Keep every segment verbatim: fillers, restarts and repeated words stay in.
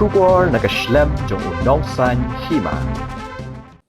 Khubor na ka shlem jong u Nongsaiñ Hima.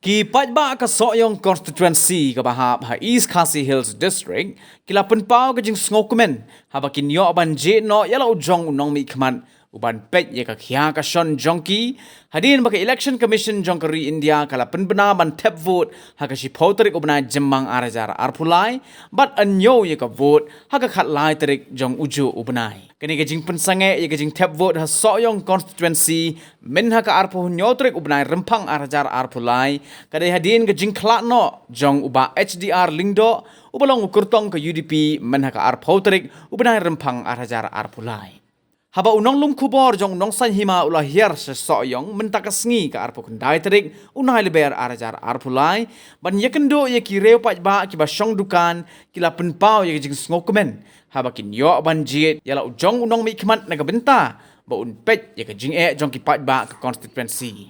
Ki paidbah ka Sohiong Constituency kaba hap ha East Khasi Hills District ki la pynpaw ka jingsngewkmen haba kin ïoh ban jied noh ïa la u jong u nongmihkhmat u ban peit ïa ka khia ka shon jong ki, hadien ba ka Election Commission jong ka ri India ka la pynbna ban thep vote ha ka shiphew tarik u bnai Jymmang ar hajar arphew lai, bad hynñiew ïa ka vote ha ka khatlai tarik jong ujuh u bnai. Kane ka jingpynsangeh ïa ka jingthep vote ha Sohiong Constituency mynha ka arphew hynñiew tarik u bnai Rymphang ar hajar arphew lai, ka dei hadien ka jingkhlad noh jong u Bah H D R Lyngdoh, uba long u kyrtong ka U D P mynha ka arphew tarik u bnai Rymphang ar hajar arphew lai. Haba u nonglum khubor jong u Nongsaiñ Hima u la hiar sha Sohiong mynta ka sngi ka arphew khyndai tarik u Nailber ar hajar arphew lai, ban ïakynduh ïa ki riew paidbah kiba shong dukan, ki la pynpaw ïa ka jingsngewkmen haba kin ïoh ban jied ïa la u jong u nongmihkhmat na ka bynta ba un peit ïa ka jingeh jong ki paidbah ka constituency.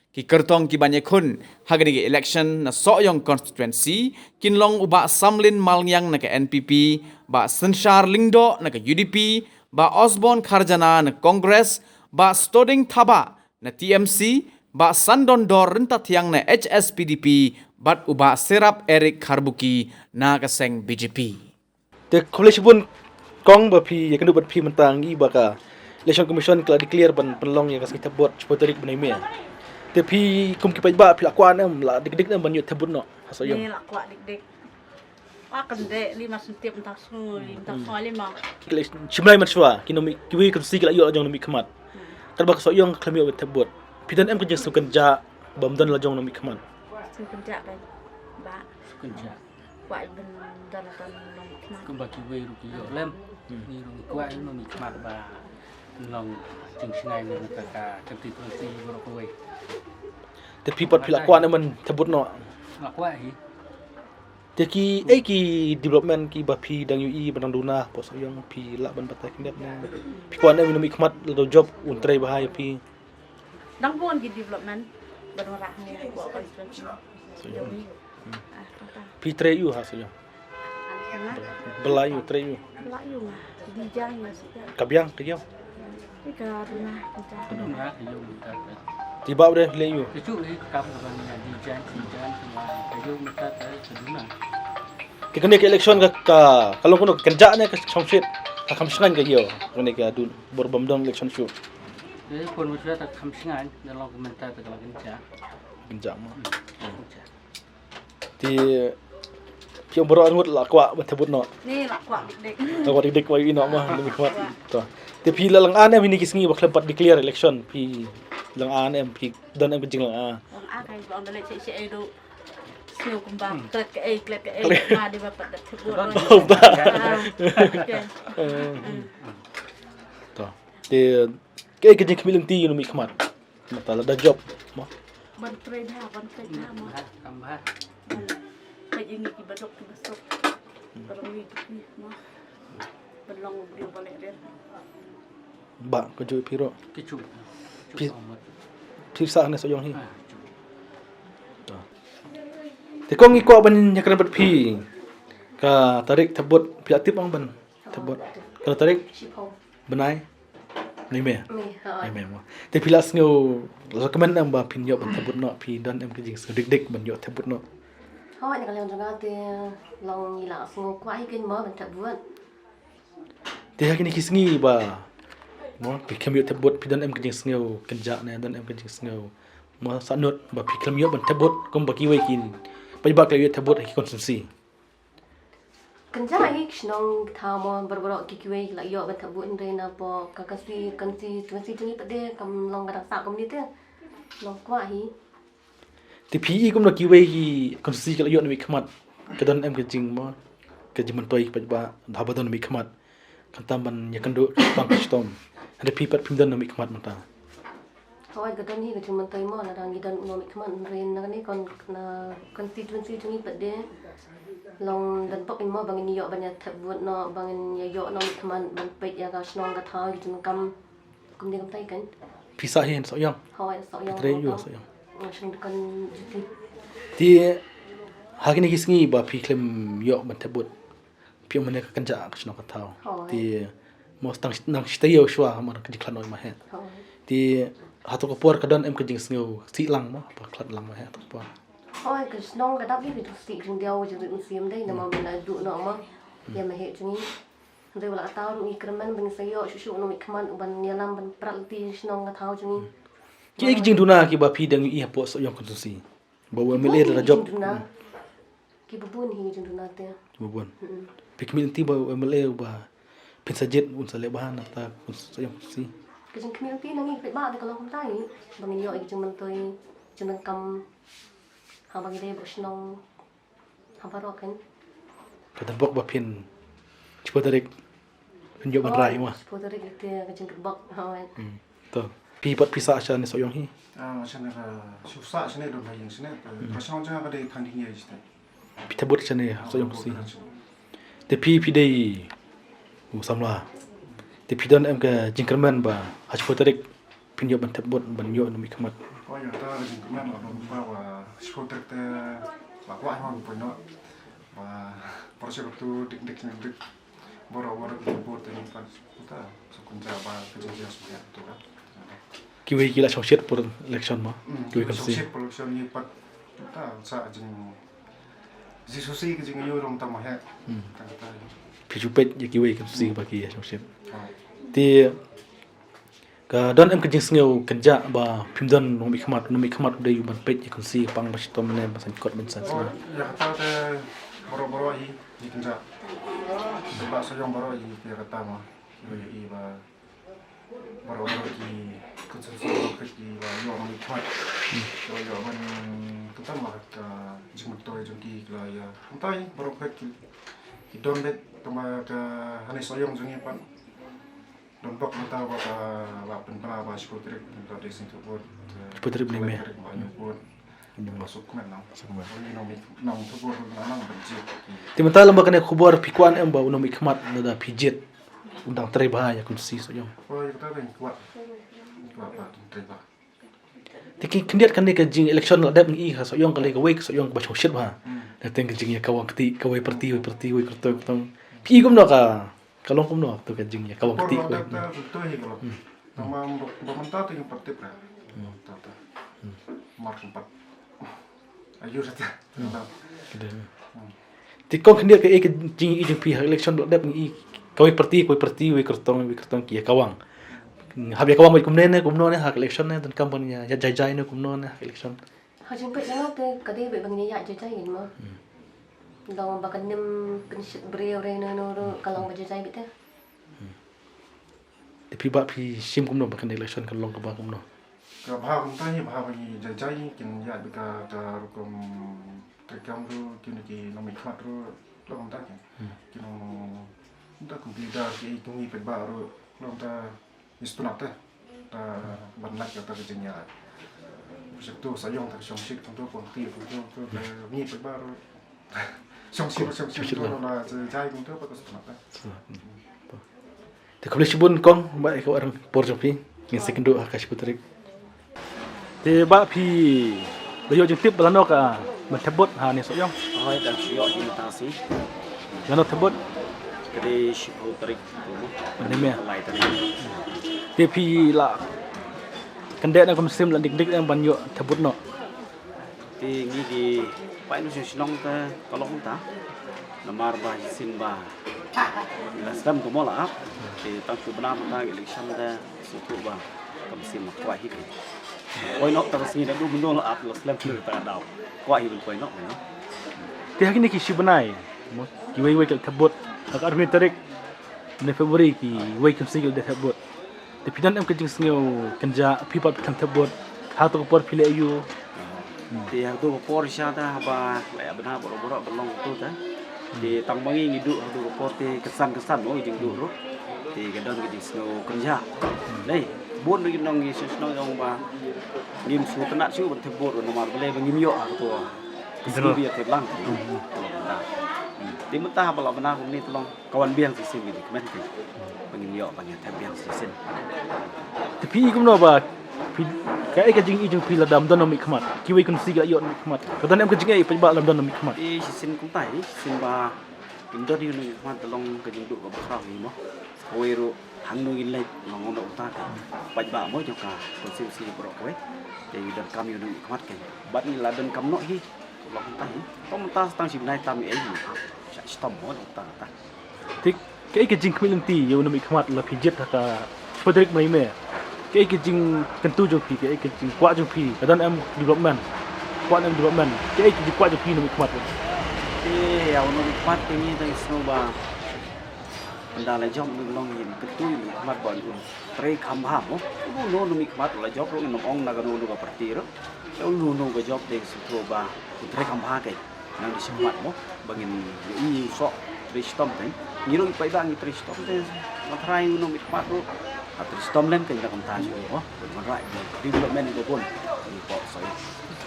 Ki kyrtong ki ban ïakhun ha kane ka election na Sohiong Constituency kin long u Bah Samlin Malngiang na ka N P P, Bah Synshar Lyngdoh na ka U D P, Bah Osborne Kharjana na Congress, Bah Stoding Thabah na T M C, Bah Sandon Dor Ryntathiang na H S P D P, bad u Bah Serap Eric Kharbuki na ka seng B J P. Te khublei shibun kong ba phi ïakynduh bad phi mynta, ngi ba ka Election Commission ka la declare ban pynlong ïa ka sngi thep vote shiphew tarik bnai May. Te phi kum ki paidbah phi la kwah ne em, la dik dik ne em ban ïoh thep vote noh ha Sohiong? Ni la kwah dik dik. Ah, kan dei li mas ntip ntang sngi, li ntang sngi li ma. Ki la shim lai mynshuwa ki nongmih, kiwei ki constituency ki la ïoh la jong nongmihkhmat. Katba ka Sohiong khlem ïoh ban thep vote. Phi don em ka jingsngewkynjah bym don la jong nongmihkhmat? Sngewkynjah kan. Ba. Sngewkynjah. Kwah ban don la jong nongmihkhmat. Kumba kiwei ruh ki ïoh lem. Ngi ruh ngi kwah ïa nongmihkhmat ba long jingshngaiñ na ka, ka constituency baroh kawei. Te phi pat phi la kwah ne em ban thep vote noh? La kwah hi. Te kiei ki development kiba phi dang ïohi ba dang duna hapoh Sohiong, phi lah ban batai khyndiat ne? Phi kwah ne em u nongmihkhmat lada u jop un trei bha ïa phi? Dang bun ki development ban wanrah hangne hapoh constituency. Sohiong. Ah, kata. Phi trei ïa u ha Sohiong? Ba la ïa u trei ïa u? Ba la ïa u nga. Di jang nga sih. Ka biang ka ïa u? Ïa ka duna, ka duna. Ka duna, ka ïa u mynta. Te ba u de leh ïa u? Ka juk hi ka kam ka ban ïa di jang, di jang, ka ïa u mynta ka duna. Te kane ka election ka, ka, ka long kano, ka kynjah ne ka shongshit, ka kham shngaiñ ka ïa u? Kane ka dun, bor bym don election shuh. Te pun mynta ka kham shngaiñ, da long ka mynta ka la kynjah. Kynjah mo. Hmm, kynjah. Te phi ong baroh arngut la kwah ban thep vote noh? Ni la kwah dik dik. La kwah dik dik, wai ïa u noh mo, nongmihkhmat. To. Te phi la lynga ne em hynne ki sngi ba khlem pat declare election, phi lynga ne em, phi don em ka jinglynga? Lynga kai ba ong da leh shisha ei ruh. Sngew kumba klet kaei, klet kaei, ma dei ba pat da thep vote. Oh, ba. Ah, okay. To. Te kaei ka jingkhmih lynti ïa u nongmihkhmat? Mynta lada jop mo. Ban trei bha, ban trei bha mo. Bha, kam bha. Ban trei ïa ngi kiba duk kiba suk. Ban long u briew ba leh rir. Ba ka ju phi ruh. Ki ju. Phi, phi sah ne Sohiong hi. Ah, ju. To. Te kong ngi kwah ban ïakren bad phi. Ka tarik thep vote phi la tip ong ban thep vote? Ka tarik? Shiphew. Bnai? Bnai May? May, ha. Bnai May mo. Te phi la sngew, la kmen em ba phin ïoh ban thep vote noh, phi don em ka jingsngew dik dik ban ïoh thep vote noh? Hooid, na ka liang jong nga te long ngi la sngew kwah hi kein mo ban thep vote. Te ha kine ki sngi ba mo phi khlem ïoh thep vote, phi don em ka jingsngew kynjah ne don em ka jingsngew mo sahnud ba phi khlem ïoh ban thep vote kumba kiwei ki paidbah ki la ïoh thep vote ha ki constituency? Kynjah hi ki shnong ki thaw mo, baroh baroh ki kiwei ki la ïoh ban thep vote, hynrei napoh ka consti-, constituency jong ngi pat de kam long ka dang sah kumne te. Long kwah hi. Te phi i kumno kiwei ki constituency ki la ïoh nongmihkhmat, ka don em ka jing mo, ka jingmyntoi pat ba haba don nongmihkhmat? Khamtam ban ïakynduh tang ka shitom. Hynrei phi pat phim don nongmihkhmat mynta. Hooid, ka don hi ka jingmyntoi mo, lada ngi don u nongmihkhmat, hynrei na kane kon, na constituency jong ngi pat de long don pop mo ba ngin ïoh ban ïa thep vote noh, ba ngin ïa ïoh nongmihkhmat ban peit ïa ka shnong ka thaw, ki jingkam. Kumne kumtai kan. Phi sah hi Sohiong? Hooid, Sohiong. Phi trei ïa u Sohiong? Nga shong dukan juti. Te ha kine ki sngi ba phi khlem ïoh ban thep vote, phi ong mynne ka kynjah ka shnong ka thaw. Hooid. Te Mo tang nang shi taïew shuwa ha mar ka jingkhlad noh ma he. Te hato ka por ka don em ka jingsngew sih lang mo ba khlad lang ma he hato ka por. Hoi, ka shnong ka dap ïa ka jingstih jingdiaw jingrit mynsiem dei namar ba la duh noh ma ïa ma he jong ngi. Dei ba la ka tau ruh ngi kyrmen ba ngi sa ïoh shuh shuh u nongmihkhmat uban ïalam ban prat lynti shnong ka thaw jong ngi. Ki ei ki jingduna kiba phi dang ïohi hapoh Sohiong constituency ba u M L A da la jop. Ki bun hi jingduna te. Ki bun. Phi khmih lynti ba u M L A ba phin sa jied un sa leh bha na kata Sohiong constituency. Ka jingkhmih lynti na ngi phi ba da ka long kumta hi ba ngin ïoh ïa ka jingmyntoi jingdonkam haba ngi dei ba shnong haba rok kan. Ka dang bok ba phin shiphew tarik. Pynjop ban rai ma. Shiphew tarik ite ka jingkyrpad. Hoi. To. Phi pat phi sah sha ne Sohiong hi. Ah, sha ne ka shu sah sha ne don ha ïing sha ne. Ka shnong jong ka dei thang ding ïa sha ne. Phi thep vote sha ne Sohiong si. Te phi phi dei u samla. Te phi don em ka jingkyrmen ba ha shiphew tarik phin ïoh ban thep vote ban ïoh nongmihkhmat. Ko ïa ta ka jingkyrmen la don ba ba shiphew tarik te ba kwah hon poi no. Ba por shiphew tu dik dik dik. Baroh baroh ki bor te ni pan ta so kun ja ba ka jingja sumaya tu ka. Kiwei ki la shongshit por election ma. Kiwei kan si. Shongshit por election ni pat ta sa jing ji susi ka jing ayu rong ta ma he. Kan ta. Phi ju peit ïa kiwei kan si ba ki shongshit. Te Ka don em ka jingsngew kynjah ba phim don nongmihkhmat, nongmihkhmat u dei u ban peit ïa ka constituency pang ba shitom ne ba san kot ban san sna. Ïa kata te baroh baroh hi, hi kynjah. Ba Sohiong baroh hi ïa kata ma. Ïa i ba baroh baroh hi constituency baroh hi ba ïoh nongmihkhmat. Ïoh ïoh ban kata ma ka jingmyntoi jong ki la ïa. Kata hi baroh hi ki don beit tang ba ka hane Sohiong jong i pat. Don bok mynta ba ka ba pynbna ba shiphew tarik mynta dei sing thubut. Shiphew tarik mynta me. Tarik ba nyu put. Nyu put. Suk kmen nang. Suk kmen. Oi nong mi nong thubut nang nang benjit. Te mynta lem ba kane khubor phi kwah em ba u nongmihkhmat lada phi jied. Un dang trei bha ïa ka constituency Sohiong. Oi kata dei kwah. Kwah ba trei bha. Te ki khyndiat kane ka jing election la dep ngi i ha Sohiong ka lei kawei ka Sohiong kaba shongshit bha. Hmm. Te ka jing ïa kawang kti kawei parti wei parti wei kyrtong kyrtong. Phi i kumno ka ka long kumno to ka jing ïa kawang kti kawei. Por la dep ta tu hi ka long. Hmm. Tama ba mynta tu ïa parti pra. Hmm. Ta ta. Hmm. Mar sempat. Ayu sata. Hmm. Te kong khyndiat ka e ka jing i jing phi ha election dep ngi i kawei parti kawei parti wei kyrtong wei kyrtong ki ïa kawang. Hap ïa kawang wei kumne ne kumno ne ha election ne donkam ban ïa ïa jai jai ne kumno ne ha election. Ha jingpeit jong te ka dei beit ba ngin ïa jai jai ngin mo. Long ba ka nim pynshit briew re no no ro ka long ba jai jai beit te. Te phi ba phi shim kumno ba kan election kan long kaba kumno. Ka bha kumta hi bha ba ngi jai jai kin ïa beit ka ka rukom treikam ruh kin ki nongmihkhmat ruh long kumta kin. Kin nong kumta kum leader ki tung i peit ba ruh long kumta is tu nap te. Ta ban lak kata ka jingïa. Sek tu Sohiong ta shongshit kumta pon ti kumta tu ngi peit ba ruh. Shongshit shongshit tu la jai kumta pa ka is tu nap te. Te khublei shibun kong ba ïa ka por jong phi. Ngin sa ïakynduh ha ka shiphew tarik. Te ba phi la ïoh jingtip ba lano ka ban thep vote ha ne Sohiong. Hoi dang shu ïoh jingtip si. Lano thep vote? Ka dei shiphew tarik. Mynne me. Lai tarik. Te phi la kyndiat na kum sim la dik dik em ban ïoh thep vote noh. Te ngi ki painbynta shnong te ka long ta. Namar ba shisien ba la slem tu mo la ap. Te tang tu bna mynta election te shu tu ba kam sim kwah hi. Poi noh ta ka sngi da du mynno la ap la slem tu ta daw. Kwah hi ban poi noh. Te ha kine ki shi bnai mo kiwei wei ki la thep vote ha ka arphew tarik ne February kiwei ki shi ki la thep vote. Te phi don em ka jingsngew kynjah phi pat phi khlem thep vote ha tu ka por phi leh aiu? Te ha tu ka por sha ta haba leh bna baroh baroh ba long tu ta. Te tang ba ngi ngi duh ha tu ka por te ka san ka san mo jingduh ruh. Te ka don ka jingsngew kynjah. Dei bun ruh ki nong ngi shu shnong ong ba ngim shu tnat shu ban thep vote namar balei ba ngim ïoh ha tu. Ka sngi ba ïa thep lang. Te mynta haba la bna kumne te long. Ka wan biang shisien ngi dei kmen te. Ba ngin ïoh ba ngin thep biang shisien. Te phi i kumno ba phi ka ei ka jingïohi jong phi lada ym don nongmihkhmat. Kiwei ki constituency ki la ïoh nongmihkhmat. Ka don em ka jingïohi phi ba lada ym don nongmihkhmat. Te shisien kumta hi shisien ba ym don nongmihkhmat te long ka jingduh kaba khraw hi mo. Kawei ruh hangno ngin leit, long noh uta ka paidbah mo jong ka constituency baroh kawei. Te ngi donkam ïa u nongmihkhmat kein. Bad ngi la donkam noh hi, long uta hi. To mynta tang shi bnai tam ïa ei hi. Shah shitom mo uta uta. Te kaei ka jingkhmih lynti ïa u nongmihkhmat la phi jied ha ka shi tarik mynta May? Kaei ka jingkyntu jong phi, kaei ka jingkwah jong phi? Ka don em development? Kwah em development? Kaei ka jingkwah jong phi nongmihkhmat? Te ïa u nongmihkhmat te ngi dang sngew ba ynda la jop ngi long ngi kyntu ïa u nongmihkhmat ba un trei kham bha mo. Uno uno u nongmihkhmat la jop ruh ngin ym ong na kano kano ka party ruh. Ïa uno uno ba jop te sngewthuh ba un trei kham bha kein. Nang dei shi khmat mo ba ngin ïohi ïa u soh trei shitom kein. Ngi ruh i paidbah ngi trei shitom te. Nga tharai u nongmihkhmat ruh ha trei shitom lem kein da kumta shuh mo. Ban wanrah ïa u development ba bun. Ngi pok soh ïa.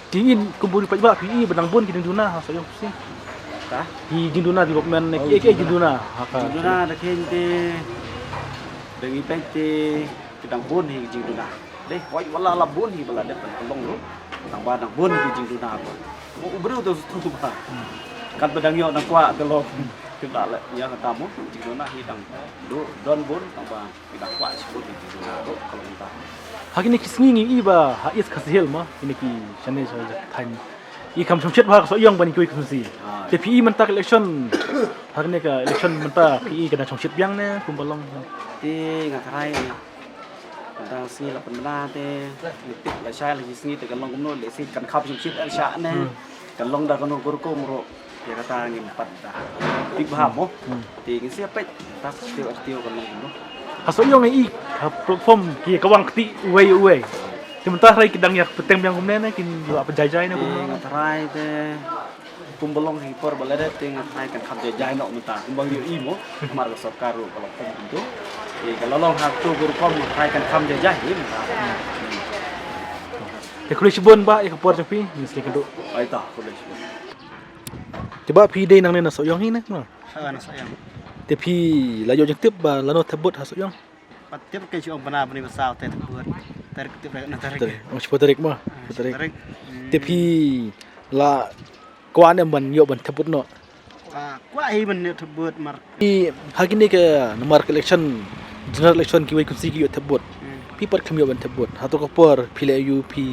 Ki ngin kum bun i paidbah phi i ba dang bun ki jingduna ha Sohiong phi. Ka? Ki jingduna development ne ki, oh, ki jingduna. Jingduna ha ka. Jingduna da kein te da ngi peit te ki dang bun hi ki jingduna. Dei, hoi wala la bun hi ba la dep ban pynlong ruh. Tang ba dang bun hi ki jingduna ba. Mo u briew to tu ba. Kat ba dang ïoh dang kwah te long. Ki ba la ïa kata mo jingduna hi dang do don bun tang ba ki dang kwah shibun hi ki jingduna ruh ka long ta. Ha kine ki sngi ngi i ba ha East Khasi Hills ma kine ki shane sha thaiñ. I kam shongshit ba ha ka Sohiong ban i kiwei ki sngi. Ah. Te phi i mynta ka election. Ha kine ka election mynta phi i ka dang shongshit biang ne kumba long. Te nga tharai Mynta sngi la pynbna te, ngi tip lashai la shi sngi te kan long kumno, lehse kan kham shongshit el shah ne. Hmm. Kan long da kano ka rukom ruh. Ïa kata ngim pat da tip bha mo. Hmm. Te ngin sa peit, ta sa tiew ar tiew kan long kumno. Ha Sohiong i ha platform ki ka wang kti uwei uwei. Te mynta hynrei ki dang ïa pyrteng biang kumne ne, kin ïa pynjai jai ne kumno. Te nga tharai te Kumba long hi por ba la dep te nga tharai kan kham jai jai noh mynta kumba ngi ïohi mo. Namar ka sorkar ruh ka long kum kumto. Te ka la long ha kto ka rukom nga tharai kan kham jai jai hi mynta. Te khublei shibun bah ïa ka por jong phi, ngi sngewkynduh. Ai ta, khublei shibun. Te bah phi dei nangne na Sohiong hi ne? Ha, na Sohiong. Te phi la ïoh jingtip ba lano thep vote ha Sohiong? Pat tip kein shu ong bana bani ba saw te thep vote. Tarik tip re na tarik. Tarik. Oh, shiphew tarik mo. Ah, shiphew tarik. Shiphew tarik. Hmm. Te phi la kwah ne ban ïoh ban thep vote noh? Ah, kwah hi ban ïoh thep vote mar. Phi ha kine ki namar ka election, general election kiwei ki constituency ki ïoh thep vote. Hmm. Phi pat khlem ïoh ban thep vote. Hato ka por phi leh aïu phi?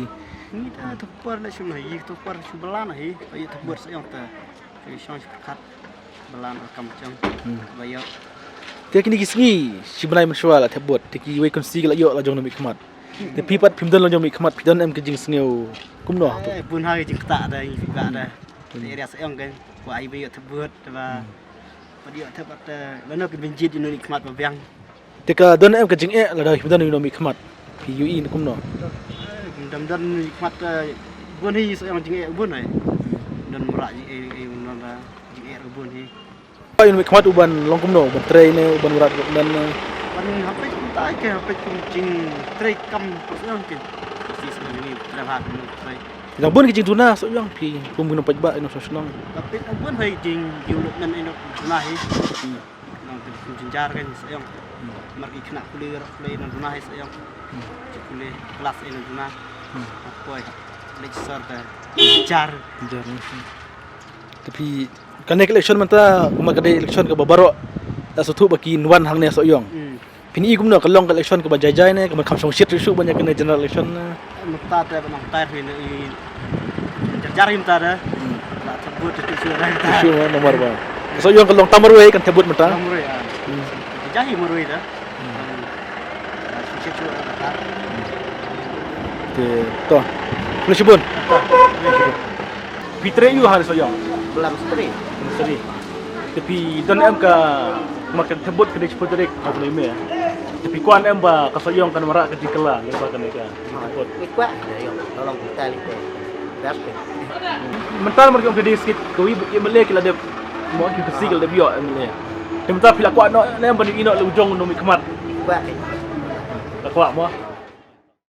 Ngi ta to por leh shu na hi, to por shu ba la na hi. Ïoh thep vote Sohiong ta. Ki shong shi pyrkhat ba la na kam jong. Hmm. Ba ïoh. Te kine ki sngi shi bnai mynshuwa la thep vote. Te kiwei ki constituency ki la ïoh la jong nongmihkhmat. Te phi pat phim don la jong mihkhmat phi don em ki jingsngew kumno? Eh, bun ha ki jingktah da, ïa phi bah da. Hmm. Te area Sohiong kan kwah hi ba ïoh thep vote ba. Hmm. Pat ïoh thep pat, eh, lano ki ban jied ïa u nongmihkhmat ba biang. Te ka don em ka jingeh lada phim don ïa u nongmihkhmat phi ïohi ne kumno? Phim don ïa u nongmihkhmat, eh, bun hi Sohiong jingeh bun hi. Don mrad jingeh, eh, don jingeh bun hi. Ïa u nongmihkhmat u ban long kumno, u ban trei ne, u ban wanrah development ne? Ban hapdeng kumta ke, hapdeng kum jingtrei kam Sohiong ke. Phi sngew jingeh trei ha kum trei. Dang bun ki jingduna Sohiong phi kum ki nongpaidbah ïa u nongshong shnong. Hapdeng bun hi jing, jingduna ïa u nongduna hi. Hmm. Nang te kum jynjar kein Sohiong. Hmm. Mar ki khynnah pule ruh pule nang duna hi Sohiong. Hmm. Ki pule klas ei nang duna. Hmm. Poi. Leit sor te jar. Jar, hmm. Te phi kane ka election mynta kumba ka dei election kaba baroh la sngewthuh ba kin wan hangne Sohiong. Hmm. Phin i kumno ka long ka election kaba jai jai ne kaba kham shongshit shuh shuh ban ïa kane general election ne? Mynta te ba nang tai hi ne i jar jar hi mynta te. Hmm. Ba thep vote te shu rai mynta. Shu namar ba. Sohiong ka long tang marwei kan thep vote mynta. Tang marwei, ah. Hmm. Jai hi marwei te. Hmm. Shu shu shu mynta. Te to. Khublei shibun. To. Phi trei ïa u ha Sohiong? Blam stri. Blam stri. Te phi don em ka, ma kan thep vote ka dei shiphew tarik ha u bnai May. Te phi kwah em ba ka Sohiong kan wanrah ka jingkylla lyngba kane ka vote? Ngi kwah ka Sohiong, ka long kumta lei te. Best te. Mynta mar ki ong ka dei skit kawei M L A ki la dep, mo ki pynsi ki la dep ïoh M L A. Te mynta phi la kwah noh ne em ban ïohi noh la u jong u nongmihkhmat? Kwah te. La kwah mo?